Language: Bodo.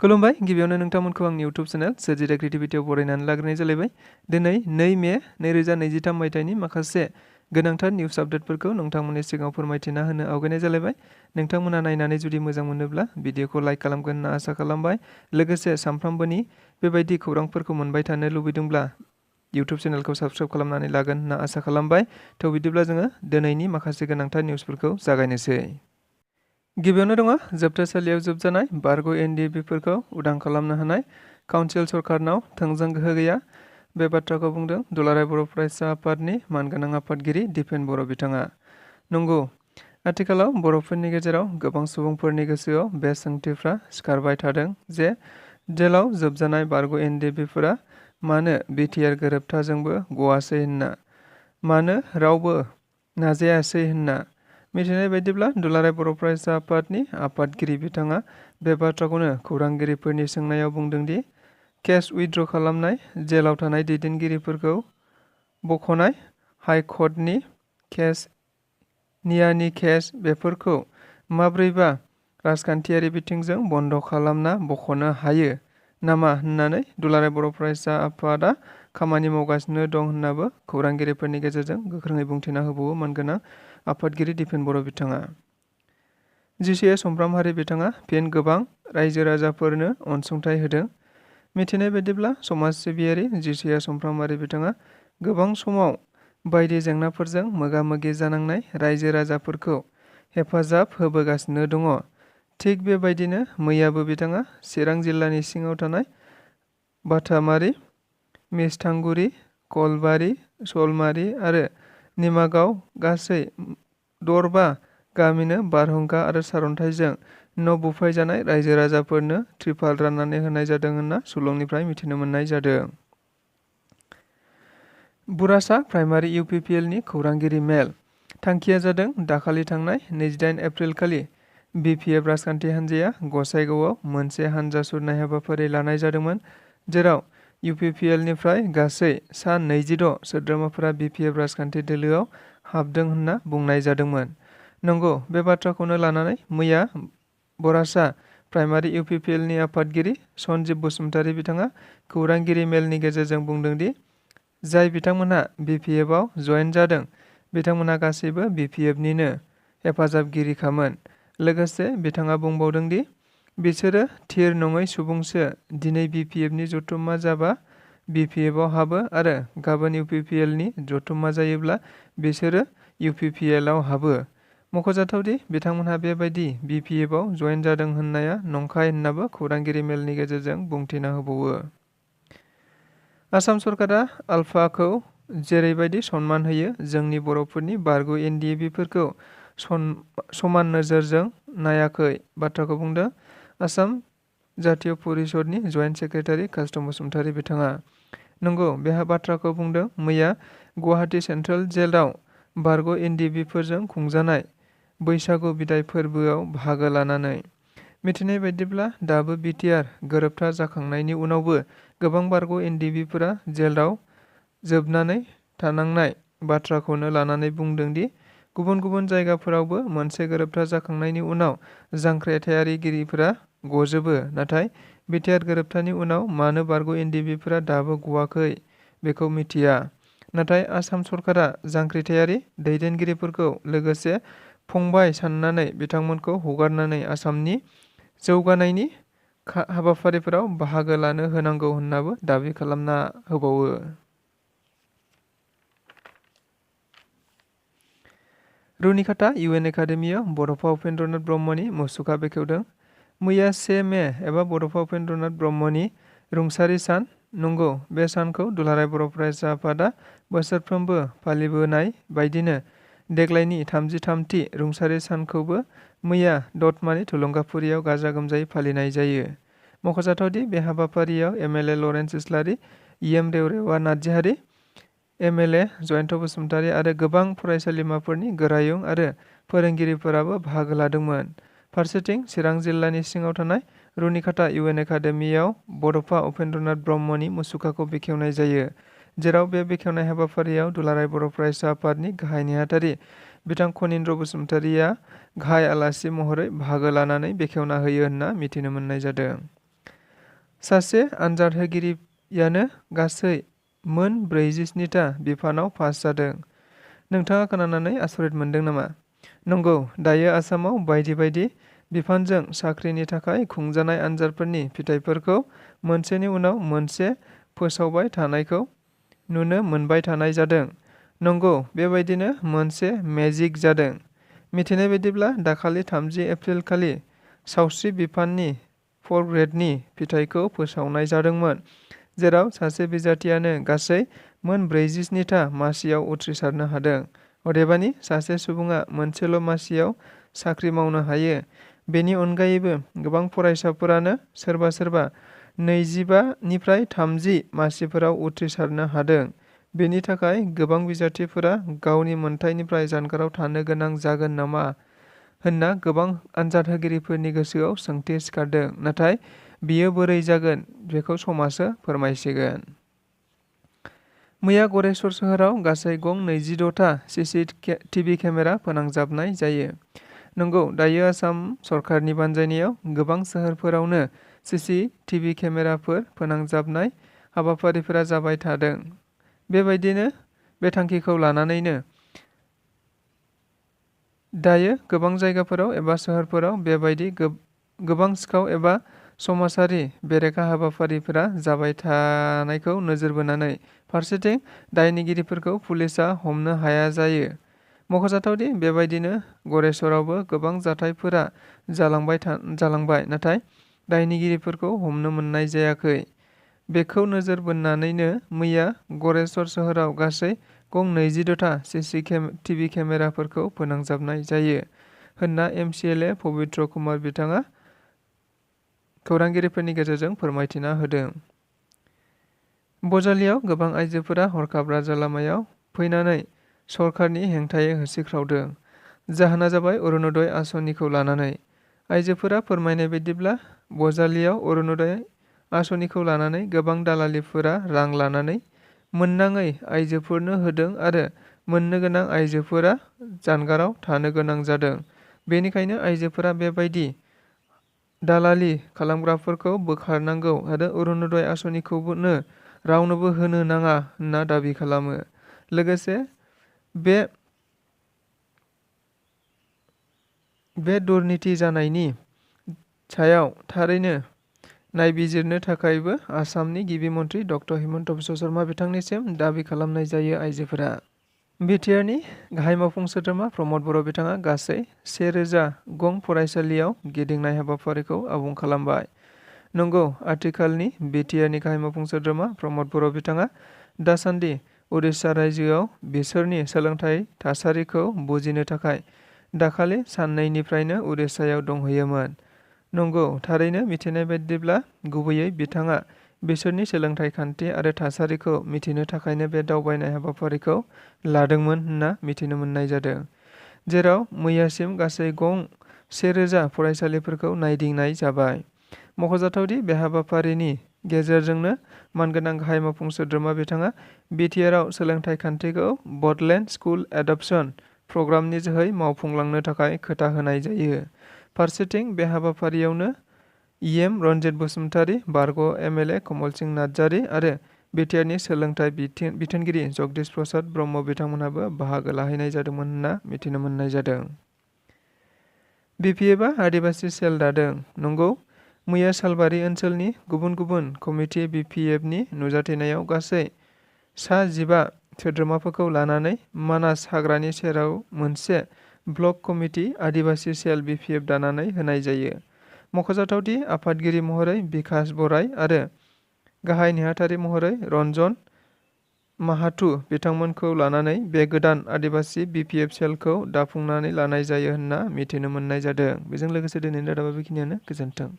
खुलुमबाय गिबियावनो नोंथांमोनखौ आंनि इउटुब चेनेल सोरजिदा क्रिएटिभिटियाव बरायनानै लाग्रोनाय जालायबाय। दिनै 2 मे 2023 मायथाइनि माखासे गोनांथार निउस आपडेटफोरखौ नोंथांमोननि सिगाङाव फोरमायथिना होनो आवगायनाय जालायबाय। नोंथांमोना नायनानै जुदि मोजां मोनोब्ला भिडिअखौ लाइक खालामगोन होनना आसा खालामबाय। लोगोसे सानफ्रामबोनि बेबायदि खौरांफोरखौ मोनबाय थानो लुबैदोंब्ला इउटुब चेनेलखौ साबस्क्राइब खालामनानै लागोन होनना आसा खालामबाय। थ' बिदिब्ला जोङो दिनैनि माखासे गोनांथार निउसफोरखौ जागायनोसै। गिबियावनो दङ जोबथेसालियाव जोबजानाय बारग' एनडिएफबिफोरखौ उदां खालामनो हानाय काउन्सिल सरकारनाव थोंजों गोहो गैया। बे बाथ्राखौ बुंदों दुलाराय बर' फरायसा आफादनि मानगोनां आफादगिरि दिपेन बर' बिथाङा। नंगौ, आथिखालाव बर'फोरनि गेजेराव गोबां सुबुंफोरनि गोसोआव बे सोंथिफ्रा सिखारबाय थादों जे जेलाव जोबजानाय बारग' एनडिएफबिफोरा मानो बिटिआर गोरोबथाजोंबो गवासै होनना, मानो रावबो नाजायासै होनना। मिथिनाय बायदिब्ला दुलाराय बर' फरायसा आफादनि आफादगिरि बिथाङा बे बाथ्राखौनो खौरांगिरिफोरनि सोंनायाव बुंदों दि केस उइथड्र खालामनाय, जेलाव थानाय दैदेनगिरिफोरखौ बख'नाय, हाइक'र्टनि केस, नियानि केस बेफोरखौ माब्रैबा राजखान्थियारि बिथिंजों बन्द' खालामना बख'नो हायो नामा होननानै दुलाराय बर' फरायसा आफादा खामानि मावगासिनो दं होननाबो खौरांगिरिफोरनि गेजेरजों गोख्रोङै बुंथिना होबावो मानगोनां आफादगिरि दिपेन बर' बिथाङा। जिसिए समफ्रामहारि बिथाङा फिन गोबां रायजो राजाफोरनो अनसुंथाइ होदों। मिथिनाय बायदिब्ला समाज सिबियारि जिसिए समफ्रामहारि बिथाङा गोबां समाव बायदि जेंनाफोरजों मोगा मोगि जानांनाय रायजो राजाफोरखौ हेफाजाब होबोगासिनो दङ। थिग बेबायदिनो मैयाबो बिथाङा चिरां जिल्लानि सिङाव थानाय बाथामारि, मिस्थांगुरि, कलबारि, सलमारि आरो निमागाव गासै दरबा गामिनो बारहुंखा आरो सारन्थाइजों न' बुफायजानाय रायजो राजाफोरनो त्रिपाल राननानै होनाय जादों होनना सुलुंनिफ्राय मिथिनो मोननाय जादों। बुरासा प्राइमारि इउपिपिएलनि खौरांगिरि मेल। थांखिया जादों दाखालि थांनाय 28 एप्रिल खालि बिपिएफ राजखान्थि हान्जाया गसाइगावआव मोनसे हान्जा सुरनाय हाबाफारि लानाय जादोंमोन, जेराव इउपिपिएलनिफ्राय गासै सा 26 सोद्रोमाफोरा बिपिएफ राजखान्थि दोलोआव हाबदों होनना बुंनाय जादोंमोन। नंगौ, बे बाथ्राखौनो लानानै मैया बरासा प्राइमारि इउपिपिएलनि आफादगिरि सन्जिब बसुमतारी बिथाङा खौरांगिरि मेलनि गेजेरजों बुंदों दि जाय बिथांमोनहा बिपिएफआव जयेन जादों बिथांमोनहा गासैबो बिपिएफनिनो हेफाजाबगिरिखामोन। लोगोसे बिथाङा बुंबावदों दि बिसोरो थिर नङै सुबुंसो दिनै बिपिएफनि जथुम्मा जाबा बिपिएफआव हाबो आरो गाबोन इउपिपिएलनि जथुम्मा जायोब्ला बिसोरो इउपिपिएलआव हाबो। मख'जाथावदि बिथांमोनहा बेबायदि बिपिएफआव जयेन जादों होननाया नंखाय होननाबो खौरांगिरि मेलनि गेजेरजों बुंथिना होबावो। आसाम सरकारा आल्फाखौ जेरैबायदि सनमान होयो, जोंनि बर'फोरनि बारग' एनडिएफबिफोरखौ समान नोजोरजों नायाखै बाथ्राखौ बुंदों आसाम जातीय परिषदनि जयेन्ट सेक्रेटारि कास्टम बसुमतारी बिथाङा। नंगौ, बे बाथ्राखौ बुंदों मैया गुवाहाटी सेन्ट्रेल जेलाव बारग' एनडिएफबिफोरजों खुंजानाय बैसागु बिदाय फोरबोआव बाहागो लानानै। मिथिनाय बायदिब्ला दाबो बिटिआर गोरोबथा जाखांनायनि उनावबो गोबां बारग' एनडिएफबिफोरा जेलाव जोबनानै थानांनाय बाथ्राखौनो लानानै बुंदों दि गुबुन गुबुन जायगाफोरावबो मोनसे गोरोबथा जाखांनायनि उनाव जांख्रिथायारिगिरिफोरा गजोबो, नाथाय बिटिआर गोरोबथानि उनाव मानो बारग' एनडिएफबिफोरा दाबो गवाखै बेखौ मिथिया। नाथाय आसाम सरकारा जांख्रिथायारि दैदेनगिरिफोरखौ लोगोसे फंबाय साननानै बिथांमोनखौ हगारनानै आसामनि जौगानायनि हाबाफारिफोराव बाहागो लानो होनांगौ होननाबो दाबि खालामना होबावो। रुनिखाता इउएन एकाडेमियाव बड'फा उपेन्द्रनाथ ब्रह्मनि मुसुखा बेखेवदों। मैया 1 मे एबा बड'फा उपेन्द्रनाथ ब्रह्मनि रुंसारि सान। नंगौ, बे सानखौ दुलाराय बर' फरायसा आफादा बोसोरफ्रोमबो फालिबोनाय बायदिनो देग्लायनि 33थि रुंसारि सानखौबो मैया दतमानि थुलुंगाफुरियाव गाजा गोमजायै फालिनाय जायो। मख'जाथावदि बे हाबाफारियाव एमएलए लरेन्स इस्लारि, इएम देवरेवा नार्जारी, एमएलए जयन्त बसुमतारी आरो गोबां फरायसालिमाफोरनि गोरायुं आरो फोरोंगिरिफोराबो बाहागो लादोंमोन। फारसेथिं चिरां जिल्लानि सिङाव थानाय रुनिखाता इउएन एकाडेमियाव बड'फा उपेन्द्रनाथ ब्रह्मनि मुसुखाखौ बेखेवनाय जायो, जेराव बे बेखेवनाय हाबाफारियाव दुलाराय बर' फरायसा आफादनि गाहाय नेहाथारि बिथां खनिन्द्र बसुमतारीया गाहाय आलासि महरै बाहागो लानानै बेखेवना होयो होनना मिथिनो मोननाय जादों। सासे आनजाद होगिरियानो गासै मोन 47टा बिफानाव पास जादों। नोंथाङा खोनानानै आसरित मोनदों नामा? नंगौ, दायो आसामाव बायदि बायदि बिफानजों साख्रिनि थाखाय खुंजानाय आनजादफोरनि फिथाइफोरखौ मोनसेनि उनाव मोनसे फोसावबाय थानायखौ नुनो मोनबाय थानाय जादों। नंगौ, बेबायदिनो मोनसे मेजिक जादों। मिथिनाय बायदिब्ला दाखालि 30 एप्रिल खालि सावस्रि बिफाननि 4 ग्रेडनि फिथाइखौ फोसावनाय जादोंमोन, जेराव सासे बिजाथियानो गासै मोन 47टा मासियाव उथ्रिसारनो हादों। अदेबानि सासे सुबुङा मोनसेल' मासियाव साख्रि मावनो हायो। बेनि अनगायैबो गोबां फरायसाफोरानो सोरबा सोरबा 25निफ्राय 30 मासिफोराव उथ्रिसारनो हादों। बेनि थाखाय गोबां बिजाथिफोरा गावनि मोनथायनिफ्राय जानगाराव थानो गोनां जागोन नामा होनना गोबां आनजाद होगिरिफोरनि गोसोआव सोंथि सिखारदों। नाथाय बियो बोरै जागोन बेखौ समासो फोरमायसिगोन। मैया गरेस्वर सोहोराव गासै गं 26टा CCTV केमेरा फोनांजाबनाय जायो। नंगौ, दायो आसाम सरकारनि बानजायनायाव गोबां सोहोरफोरावनो CCTV केमेराफोर फोनांजाबनाय हाबाफारिफोरा जाबाय थादों। बेबायदिनो बे थांखिखौ लानानैनो दायो गोबां जायगाफोराव एबा सोहोरफोराव बेबायदि गोबां सिखाव एबा समाजारि बेरेखा हाबाफारिफोरा जाबाय थानायखौ नोजोर बोनानै फारसेथिं दायनिगिरिफोरखौ पुलिसआ हमनो हाया जायो। मख'जाथावदि बेबायदिनो गरेस्वरावबो गोबां जाथायफोरा जालांबाय, नाथाय दायनिगिरिफोरखौ हमनो मोननाय जायाखै। बेखौ नोजोर बोनानैनो मैया गरेस्वर सोहोराव गासै गं 26टा CCTV केमेराफोरखौ फोनांजाबनाय जायो होनना MCLA पबित्र कुमार बिथाङा खौरांगिरिफोरनि गेजेरजों फोरमायथिना होदों। बजालियाव गोबां आइजोफोरा हरखाब राजा लामायाव फैनानै सरकारनि हेंथायै होसिख्रावदों। जाहोना जाबाय अरुणोदय आसनिखौ लानानै। आइजोफोरा फोरमायनाय बायदिब्ला बजालियाव अरुणोदय आसनिखौ लानानै गोबां दालालिफोरा रां लानानै मोननाङै आइजोफोरनो होदों आरो मोननो गोनां आइजोफोरा जानगाराव थानो गोनां जादों। बेनिखायनो आइजोफोरा बेबायदि दालालि खालामग्राफोरखौ बोखारनांगौ आरो अरुणोदय आसनिखौनो रावनोबो होनो नाङा होनना दाबि खालामो। लोगोसे बे दुर्नीति जानायनि सायाव थारैनो नायबिजिरनो थाखायबो आसामनि गिबि मन्थ्रि डक्टर हिमन्त बिश्व शर्मा बिथांनिसिम दाबि खालामनाय जायो। आइजोफोरा बिटिआरनि गाहाय मावफुं सोद्रोमा प्रमद बर' बिथाङा गासै 1000 गं फरायसालियाव गिदिंनाय हाबाफारिखौ आबुं खालामबाय। नंगौ, आथिखालनि बिटिआरनि गाहाय मावफुं सोद्रोमा प्रमद बर' बिथाङा दासान्दि उड़िष्या रायजोआव बिसोरनि सोलोंथाइ थासारिखौ बुजिनो थाखाय दाखालि साननैनिफ्रायनो उड़िष्यायाव दंहैयोमोन। नंगौ, थारैनो मिथिनाय बायदिब्ला गुबैयै बिथाङा बिसोरनि सोलोंथाइ खान्थि आरो थासारिखौ मिथिनो थाखायनो बे दावबायनाय हाबाफारिखौ लादोंमोन होनना मिथिनो मोननाय जादों, जेराव मैयासिम गासै गं 1000 फरायसालिफोरखौ नायदिंनाय जाबाय। मख'जाथावदि बे हाबाफारिनि गेजेरजोंनो मानगोनां गाहाय मावफुं सोद्रोमा बिथाङा बिटिआरआव सोलोंथाइ खान्थिखौ बडलेण्ड स्कुल एडप्शन प्रग्रामनि जोहै मावफुंलांनो थाखाय खोथा होनाय जायो। फारसेथिं बे हाबाफारियावनो इएम रन्जित बसुमतारी, बारग' MLA कमल सिंह नार्जारी आरो बिटिआरनि सोलोंथाइ बिथोनगिरि जगदीश प्रसाद ब्रह्म बिथांमोनहाबो बाहागो लाहैनाय जादोंमोन होनना मिथिनो मोननाय जादों। BPFआ आदिबासि सेल दादों। नंगौ, मैया सालबारि ओनसोलनि गुबुन गुबुन कमिटि BPFनि नुजाथिनायाव गासै सा 15 सोद्रोमाफोरखौ लानानै मानास हाग्रानि सेराव मोनसे ब्लक कमिटि आदिबासि सेल BPF दानानै होनाय जायो। मख'जाथावदि आफादगिरि महरै बिकास बराय आरो गाहाय नेहाथारि महरै रन्जन माहाथु बिथांमोनखौ लानानै बे गोदान आदिबासि BPF सेलखौ दाफुंनानै लानाय जायो होनना मिथिनो मोननाय जादों। बेजों लोगोसे दिनैनि रादाबा बेखिनियानो। गोजोन्थों।